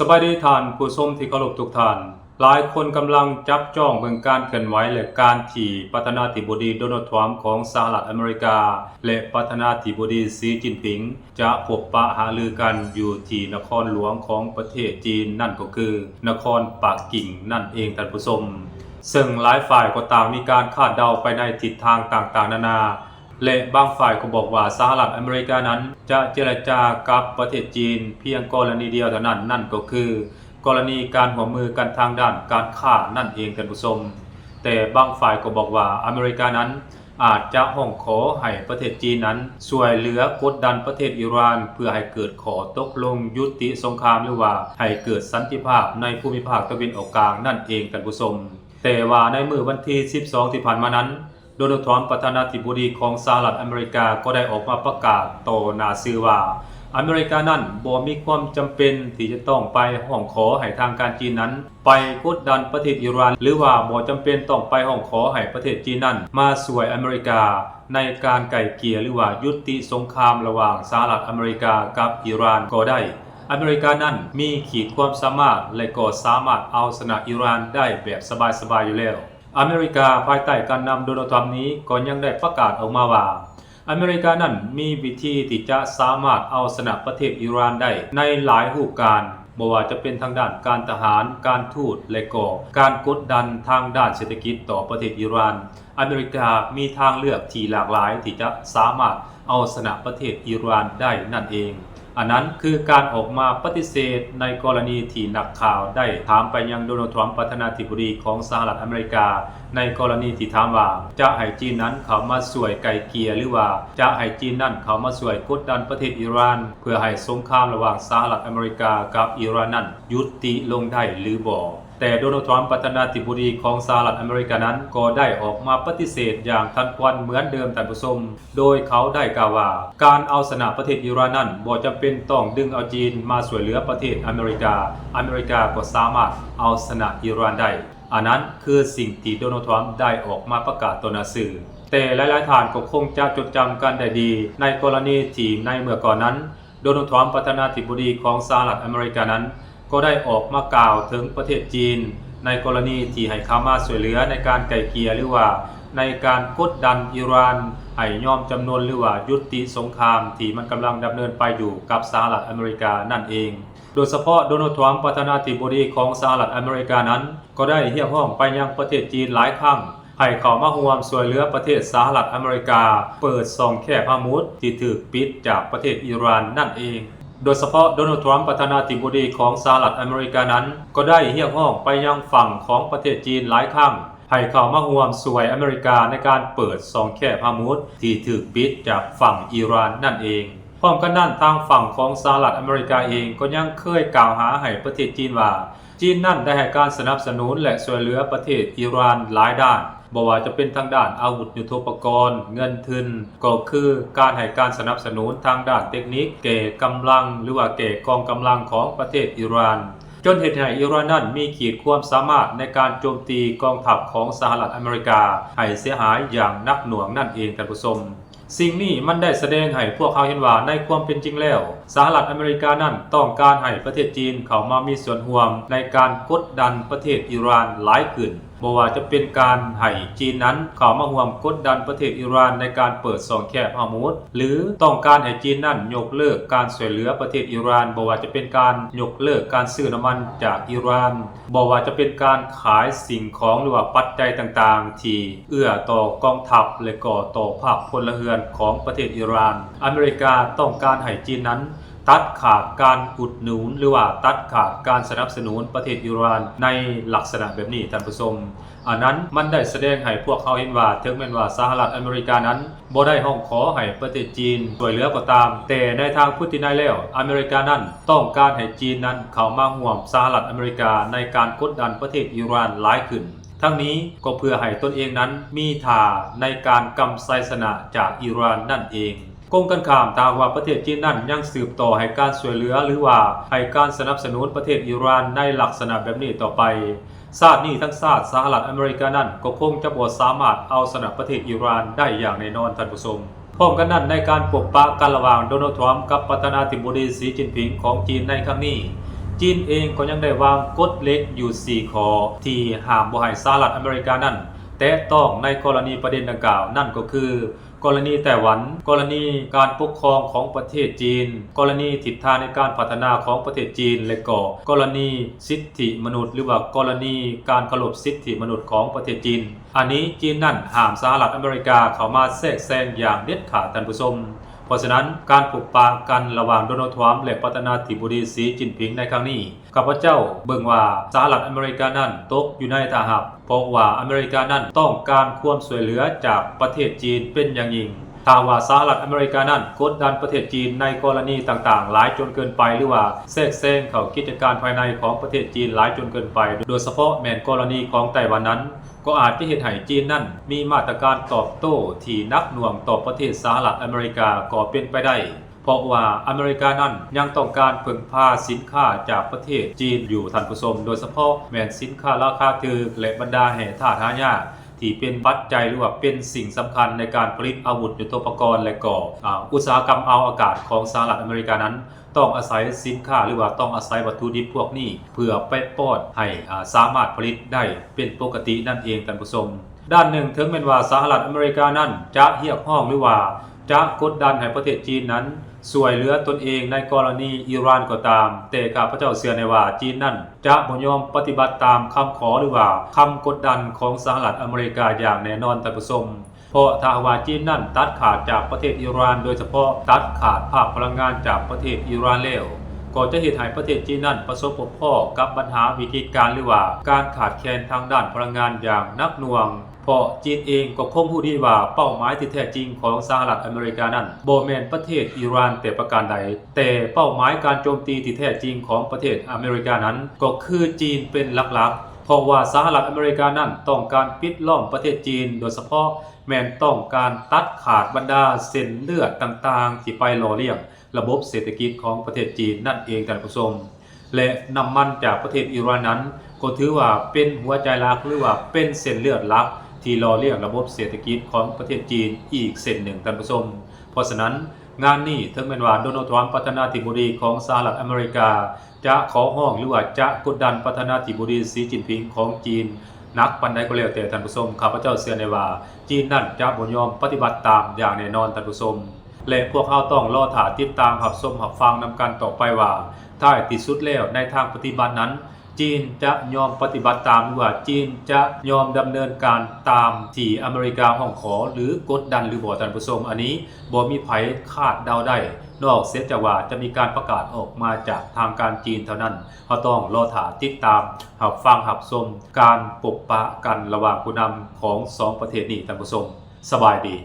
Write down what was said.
ສະບາຍດີທ່ານຜູ້ຊົມທີ່ເຄົາລົບທຸກທ່ານ. ຫຼາຍຄົນກຳລັງຈັບຈ້ອງເບິ່ງການເຄື່ອນໄຫວ ແລະ ການທີ່ປະທານາທິບໍດີໂດນັລ ທຣຳ ຂອງສະຫະລັດອາເມລິກາ ແລະ ປະທານາທິບໍດີ ສີ ຈິນຜິງ ຈະພົບປະຫາລືກັນຢູ່ທີ່ນະຄອນຫຼວງຂອງປະເທດຈີນ ນັ້ນກໍຄືນະຄອນປັກກິ່ງນັ້ນເອງທ່ານຜູ້ຊົມ. ເຊິ່ງຫຼາຍຝ່າຍກໍຕ່າງມີການຄາດເດົາໄປໃນທິດທາງຕ່າງໆນານາ ແລະ ບາງຝ່າຍກໍບອກວ່າສະຫະລັດອາເມລິການັ້ນຈະເຈລະຈາກັບປະເທດຈີນພຽງກໍລະນີດຽວເທົ່ານັ້ນ, ນັ້ນກໍຄືກໍລະນີການຮ່ວມມືກັນທາງດ້ານການຄ້ານັ້ນເອງທ່ານຜູ້ຊົມ. ແຕ່ບາງຝ່າຍກໍບອກວ່າອາເມລິການັ້ນອາດຈະຮ້ອງຂໍໃຫ້ປະເທດຈີນນັ້ນຊ່ວຍເຫຼືອກົດດັນປະເທດອີຣານ ເພື່ອໃຫ້ເກີດຂໍ້ຕົກລົງຍຸຕິສົງຄາມ ຫຼືວ່າໃຫ້ເກີດສັນຕິພາບໃນພູມິພາກຕາເວັນອອກກາງນັ້ນເອງທ່ານຜູ້ຊົມ. ແຕ່ວ່າໃນມື້ວັນທີສິບສອງທີ່ຜ່ານມານັ້ນ ໂດນັລ ທຣຳ ປະທານາທິບໍດີຂອງສະຫະລັດອາເມລິກາ ກໍໄດ້ອອກມາປະກາດຕໍ່ໜ້າສື່ວ່າ ອາເມລິການັ້ນບໍ່ມີຄວາມຈຳເປັນທີ່ຈະຕ້ອງໄປຮ້ອງຂໍໃຫ້ທາງການຈີນນັ້ນໄປກົດດັນປະເທດອີຣານ ຫຼືວ່າບໍ່ຈຳເປັນຕ້ອງໄປຮ້ອງຂໍໃຫ້ປະເທດຈີນນັ້ນມາຊ່ວຍອາເມລິກາໃນການໄກ່ເກ່ຍ ຫຼືວ່າຍຸຕິສົງຄາມລະຫວ່າງສະຫະລັດອາເມລິກາກັບອີຣານກໍໄດ້. ອາເມລິການັ້ນມີຂີດຄວາມສາມາດ ແລະ ກໍສາມາດເອົາຊະນະອີຣານໄດ້ແບບສະບາຍໆຢູ່ແລ້ວ. ອາເມລິກາພາຍໃຕ້ການນຳໂດນັລ ທຣຳ ນີ້ກໍຍັງໄດ້ປະກາດອອກມາວ່າ ອາເມລິການັ້ນມີວິທີທີ່ຈະສາມາດເອົາຊະນະປະເທດອີຣານໄດ້ໃນຫຼາຍຮູບການ, ບໍ່ວ່າຈະເປັນທາງດ້ານການທະຫານ, ການທູດ ແລະ ກໍການກົດດັນທາງດ້ານເສດຖະກິດຕໍ່ປະເທດອີຣານ. ອາເມລິກາມີທາງເລືອກທີ່ຫຼາກຫຼາຍທີ່ຈະສາມາດເອົາຊະນະປະເທດອີຣານໄດ້ນັ້ນເອງ. ອັນນັ້ນຄືການອອກມາປະຕິເສດໃນກໍລະນີທີ່ນັກຂ່າວໄດ້ຖາມໄປຍັງໂດນັລ ທຣຳ ປະທານາທິບໍດີຂອງສະຫະລັດອາເມລິກາ ໃນກໍລະນີທີ່ຖາມວ່າຈະໃຫ້ຈີນນັ້ນເຂົ້າມາຊ່ວຍໄກ່ເກ່ຍ ຫຼືວ່າຈະໃຫ້ຈີນນັ້ນເຂົ້າມາຊ່ວຍກົດດັນປະເທດອີຣານ ເພື່ອໃຫ້ສົງຄາມລະຫວ່າງສະຫະລັດອາເມລິກາກັບອີຣານນັ້ນຍຸຕິລົງໄດ້ຫຼືບໍ່. ແຕ່ໂດນັລ ທຣຳ ປະທານາທິບໍດີຂອງສະຫະລັດອາເມລິການັ້ນ ກໍໄດ້ອອກມາປະຕິເສດຢ່າງທັນຄວັນເໝືອນເດີມທ່ານຜູ້ຊົມ, ໂດຍເຂົາໄດ້ກ່າວວ່າ ການເອົາຊະນະປະເທດອີຣານນັ້ນບໍ່ຈຳເປັນຕ້ອງດຶງເອົາຈີນມາຊ່ວຍເຫຼືອປະເທດອາເມລິກາ, ອາເມລິກາກໍສາມາດເອົາຊະນະອີຣານໄດ້. ອັນນັ້ນຄືສິ່ງທີ່ໂດນັລ ທຣຳ ໄດ້ອອກມາປະກາດຕໍ່ໜ້າສື່. ແຕ່ຫຼາຍໆທ່ານກໍຄົງຈະຈົດຈຳກັນໄດ້ດີ ໃນກໍລະນີທີ່ໃນເມື່ອກ່ອນນັ້ນ ໂດນັລ ທຣຳ ປະທານາທິບໍດີຂອງສະຫະລັດອາເມລິການັ້ນ ກໍໄດ້ອອກມາກ່າວເຖິງປະເທດຈີນ ໃນກໍລະນີທີ່ໃຫ້ເຂົ້າມາຊ່ວຍເຫຼືອໃນການໄກ່ເກ່ຍ ຫຼືວ່າໃນການກົດດັນອີຣານໃຫ້ຍອມຈຳນົນ ຫຼືວ່າຍຸຕິສົງຄາມທີ່ມັນກຳລັງດຳເນີນໄປຢູ່ກັບສະຫະລັດອາເມລິການັ້ນເອງ. ໂດຍສະເພາະໂດນັລ ທຣຳ ປະທານາທິບໍດີຂອງສະຫະລັດອາເມລິການັ້ນ ກໍໄດ້ຮຽກຮ້ອງໄປຍັງປະເທດຈີນຫຼາຍຄັ້ງ ໃຫ້ເຂົ້າມາຮ່ວມຊ່ວຍເຫຼືອປະເທດສະຫະລັດອາເມລິກາເປີດຊ່ອງແຄບຮາມຸດທີ່ຖືກປິດຈາກປະເທດອີຣານນັ້ນເອງ. ໂດຍສະເພາະໂດນັລ ທຣຳ ປະທານາທິບໍດີຂອງສະຫະລັດອາເມລິການັ້ນ ກໍໄດ້ຮຽກຮ້ອງໄປຍັງຝັ່ງຂອງປະເທດຈີນຫຼາຍຄັ້ງ ໃຫ້ເຂົ້າມາຮ່ວມຊ່ວຍອາເມລິກາໃນການເປີດຊ່ອງແຄບຮາມຸດທີ່ຖືກປິດຈາກຝັ່ງອີຣານນັ້ນເອງ. ພ້ອມກັນນັ້ນ, ທາງຝັ່ງຂອງສະຫະລັດອາເມລິກາເອງກໍຍັງເຄີຍກ່າວຫາໃຫ້ປະເທດຈີນວ່າ ຈີນນັ້ນໄດ້ໃຫ້ການສະໜັບສະໜູນ ແລະ ຊ່ວຍເຫຼືອປະເທດອີຣານຫຼາຍດ້ານ, ບໍ່ວ່າຈະເປັນທາງດ້ານອາວຸດຍຸດໂທປະກອນ, ເງິນທຶນ, ກໍຄືການໃຫ້ການສະໜັບສະໜູນທາງດ້ານເຕັກນິກແກ່ກຳລັງ ຫຼືວ່າແກ່ກອງກຳລັງຂອງປະເທດອີຣານ, ຈົນເຮັດໃຫ້ອີຣານນັ້ນມີຂີດຄວາມສາມາດໃນການໂຈມຕີກອງທັບຂອງສະຫະລັດອາເມລິກາໃຫ້ເສຍຫາຍຢ່າງໜັກໜ່ວງນັ້ນເອງ, ທ່ານຜູ້ຊົມ. ສິ່ງນີ້ມັນໄດ້ສະແດງໃຫ້ພວກເຮົາເຫັນວ່າ ໃນຄວາມເປັນຈິງແລ້ວ ສະຫະລັດອາເມລິການັ້ນຕ້ອງການໃຫ້ປະເທດຈີນເຂົ້າມາມີສ່ວນຮ່ວມໃນການກົດດັນປະເທດອີຣານຫຼາຍຂຶ້ນ, ບໍ່ວ່າຈະເປັນການໃຫ້ຈີນນັ້ນເຂົ້າມາຮ່ວມກົດດັນປະເທດອີຣານໃນການເປີດຊ່ອງແຄບຮອດມຸດ ຫຼື ຕ້ອງການໃຫ້ຈີນນັ້ນຍົກເລີກການຊ່ວຍເຫຼືອປະເທດອີຣານ, ບໍ່ວ່າຈະເປັນການຍົກເລີກການຊື້ນ້ຳມັນຈາກອີຣານ, ບໍ່ວ່າຈະເປັນການຂາຍສິ່ງຂອງ ຫຼືວ່າປັດໄຈຕ່າງໆທີ່ເອື້ອຕໍ່ກອງທັບ ແລະ ກໍຕໍ່ພາກພົນລະເຮືອນຂອງປະເທດອີຣານ. ອາເມລິກາຕ້ອງການໃຫ້ຈີນນັ້ນຕັດຂາດການອຸດໜູນ ຫຼືວ່າຕັດຂາດການສະໜັບສະໜູນປະເທດອີຣານໃນລັກສະນະແບບນີ້, ທ່ານຜູ້ຊົມ. ອັນນັ້ນມັນໄດ້ສະແດງໃຫ້ພວກເຮົາເຫັນວ່າ ເຖິງແມ່ນວ່າສະຫະລັດອາເມລິການັ້ນ ບໍ່ໄດ້ຮ້ອງຂໍໃຫ້ປະເທດຈີນຊ່ວຍເຫຼືອກໍຕາມ, ແຕ່ໃນທາງພຶດຕິໄນແລ້ວ ອາເມລິການັ້ນຕ້ອງການໃຫ້ຈີນນັ້ນເຂົ້າມາຮ່ວມສະຫະລັດອາເມລິກາໃນການກົດດັນປະເທດອີຣານຫຼາຍຂຶ້ນ. ທັງນີ້ກໍເພື່ອໃຫ້ຕົນເອງນັ້ນມີທ່າໃນການກຳໄຊຊະນະຈາກອີຣານນັ້ນເອງ. ກົງກັນຂ້າມ, ຖ້າຫາກວ່າປະເທດຈີນນັ້ນຍັງສືບຕໍ່ໃຫ້ການຊ່ວຍເຫຼືອ ຫຼືວ່າໃຫ້ການສະໜັບສະໜູນປະເທດອີຣານໃນລັກສະນະແບບນີ້ຕໍ່ໄປ, ຊາດນີ້ທັງຊາດ ສະຫະລັດອາເມລິການັ້ນກໍຄົງຈະບໍ່ສາມາດເອົາຊະນະປະເທດອີຣານໄດ້ຢ່າງແນ່ນອນ, ທ່ານຜູ້ຊົມ. ພ້ອມກັນນັ້ນ, ໃນການພົບປະກັນລະຫວ່າງໂດນັລ ທຣຳ ກັບປະທານາທິບໍດີ ສີ ຈິນຜິງ ຂອງຈີນໃນຄັ້ງນີ້, ຈີນເອງກໍຍັງໄດ້ວາງກົດເຫຼັກຢູ່ສີ່ຂໍ້ ທີ່ຫ້າມບໍ່ໃຫ້ສະຫະລັດອາເມລິການັ້ນແຕະຕ້ອງໃນກໍລະນີປະເດັນດັ່ງກ່າວ ນັ້ນກໍຄື ກໍລະນີໄຕ້ຫວັນ, ກໍລະນີການປົກຄອງຂອງປະເທດຈີນ, ກໍລະນີທິດທາງໃນການພັດທະນາຂອງປະເທດຈີນ ແລະກໍກໍລະນີສິດທິມະນຸດ ຫຼືວ່າກໍລະນີການເຄົາລົບສິດທິມະນຸດຂອງປະເທດຈີນ. ອັນນີ້ຈີນນັ້ນຫ້າມສະຫະລັດອາເມລິກາເຂົ້າມາແຊກແຊງຢ່າງເດັດຂາດ, ທ່ານຜູ້ຊົມ. ເພາະສະນັ້ນ ການພົບປະກັນລະຫວ່າງໂດນັລ ທຣຳ ແລະ ປະທານາທິບໍດີ ສີ ຈິ້ນຜິງ ໃນຄັ້ງນີ້ ຂ້າພະເຈົ້າເບິ່ງວ່າສະຫະລັດອາເມລິການັ້ນຕົກຢູ່ໃນທ່າຮັບ, ເພາະວ່າອາເມລິການັ້ນຕ້ອງການຄວາມຊ່ວຍເຫຼືອຈາກປະເທດຈີນເປັນຢ່າງຍິ່ງ. ຖ້າວ່າສະຫະລັດອາເມລິການັ້ນກົດດັນປະເທດຈີນໃນກໍລະນີຕ່າງໆຫຼາຍຈົນເກີນໄປ ຫຼືວ່າແຊກແຊງເຂົ້າກິດຈະການພາຍໃນຂອງປະເທດຈີນຫຼາຍຈົນເກີນໄປ, ໂດຍສະເພາະແມ່ນກໍລະນີຂອງໄຕ້ຫວັນນັ້ນ ກໍອາດຈະເຮັດໃຫ້ຈີນນັ້ນມີມາດຕະການຕອບໂຕ້ທີ່ໜັກໜ່ວງຕໍ່ປະເທດສະຫະລັດອາເມລິກາກໍເປັນໄປໄດ້, ເພາະວ່າອາເມລິການັ້ນຍັງຕ້ອງການເພິ່ງພາສິນຄ້າຈາກປະເທດຈີນຢູ່ ທ່ານຜູ້ຊົມ, ໂດຍສະເພາະແມ່ນສິນຄ້າລາຄາຖືກ ແລະ ບັນດາແຮ່ທາດຫາຍາກ ທີ່ເປັນປັດໄຈ ຫຼືວ່າເປັນສິ່ງສຳຄັນໃນການຜະລິດອາວຸດຍຸດໂທປະກອນ ແລະ ກໍ ອາ ອຸດສາຫະກຳອາວອາກາດຂອງສະຫະລັດອາເມລິການັ້ນ ຕ້ອງອາໄສສິນຄ້າ ຫຼືວ່າຕ້ອງອາໄສວັດຖຸດິບພວກນີ້ ເພື່ອໄປປ້ອນໃຫ້ ອາ ສາມາດຜະລິດໄດ້ເປັນປົກກະຕິນັ້ນເອງ, ທ່ານຜູ້ຊົມ. ດ້ານໜຶ່ງ, ເຖິງແມ່ນວ່າສະຫະລັດອາເມລິການັ້ນຈະຮຽກຮ້ອງ ຫຼືວ່າຈະກົດດັນໃຫ້ປະເທດຈີນນັ້ນຊ່ວຍເຫຼືອຕົນເອງໃນກໍລະນີອີຣານກໍຕາມ, ແຕ່ຂ້າພະເຈົ້າເຊື່ອແນ່ວ່າຈີນນັ້ນຈະບໍ່ຍອມປະຕິບັດຕາມຄຳຂໍ ຫຼືວ່າຄຳກົດດັນຂອງສະຫະລັດອາເມລິກາຢ່າງແນ່ນອນ, ທ່ານຜູ້ຊົມ. ເພາະຖ້າຫາກວ່າຈີນນັ້ນຕັດຂາດຈາກປະເທດອີຣານ, ໂດຍສະເພາະຕັດຂາດພາກພະລັງງານຈາກປະເທດອີຣານແລ້ວ, ກໍຈະເຮັດໃຫ້ປະເທດຈີນນັ້ນປະສົບພົບພໍ້ກັບບັນຫາວິກິດການ ຫຼືວ່າການຂາດແຄນທາງດ້ານພະລັງງານຢ່າງໜັກໜ່ວງ, ເພາະຈີນເອງກໍຄົງຮູ້ດີວ່າເປົ້າໝາຍທີ່ແທ້ຈິງຂອງສະຫະລັດອາເມລິການັ້ນບໍ່ແມ່ນປະເທດອີຣານແຕ່ປະການໃດ, ແຕ່ເປົ້າໝາຍການໂຈມຕີທີ່ແທ້ຈິງຂອງປະເທດອາເມລິການັ້ນກໍຄືຈີນເປັນຫຼັກໆ, ເພາະວ່າສະຫະລັດອາເມລິການັ້ນຕ້ອງການປິດລ້ອມປະເທດຈີນ, ໂດຍສະເພາະ ແມ່ນຕ້ອງການຕັດຂາດບັນດາເສັ້ນເລືອດຕ່າງໆ ທີ່ໄປຫຼໍ່ລ້ຽງລະບົບເສດຖະກິດຂອງປະເທດຈີນນັ້ນເອງ, ທ່ານຜູ້ຊົມ. ແລະ ນ້ຳມັນຈາກປະເທດອີຣານນັ້ນ ກໍຖືວ່າເປັນຫົວໃຈຫຼັກ ຫຼືວ່າເປັນເສັ້ນເລືອດຫຼັກ ທີ່ຫຼໍ່ລ້ຽງລະບົບເສດຖະກິດຂອງປະເທດຈີນອີກເສັ້ນໜຶ່ງ, ທ່ານຜູ້ຊົມ. ເພາະສະນັ້ນ ງານນີ້ ເຖິງແມ່ນວ່າໂດນັລ ທຣຳ ປະທານາທິບໍດີຂອງສະຫະລັດອາເມລິກາ ຈະຂໍຮ້ອງ ຫຼືວ່າຈະກົດດັນປະທານາທິບໍດີ ສີ ຈິ້ນຜິງ ຂອງຈີນໜັກປານໃດກໍແລ້ວແຕ່, ທ່ານຜູ້ຊົມ, ຂ້າພະເຈົ້າເຊື່ອແນ່ວ່າຈີນນັ້ນຈະບໍ່ຍອມປະຕິບັດຕາມຢ່າງແນ່ນອນ, ທ່ານຜູ້ຊົມ. ແລະ ພວກເຮົາຕ້ອງລໍຖ້າຕິດຕາມຮັບຊົມຮັບຟັງນຳກັນຕໍ່ໄປວ່າ ທ້າຍທີ່ສຸດແລ້ວໃນທາງປະຕິບັດນັ້ນ ຈີນຈະຍອມປະຕິບັດຕາມ ຫຼືວ່າຈີນຈະຍອມດຳເນີນການຕາມທີ່ອາເມລິກາຮ້ອງຂໍ ຫຼື ກົດດັນ ຫຼືບໍ່, ທ່ານຜູ້ຊົມ. ອັນນີ້ບໍ່ມີໃຜຄາດເດົາໄດ້ ນອກເສຍຈາກວ່າຈະມີການປະກາດອອກມາຈາກທາງການຈີນເທົ່ານັ້ນ. ເຮົາຕ້ອງລໍຖ້າຕິດຕາມຮັບຟັງຮັບຊົມການພົບປະກັນລະຫວ່າງຜູ້ນຳຂອງສອງປະເທດນີ້, ທ່ານຜູ້ຊົມ. ສະບາຍດີ.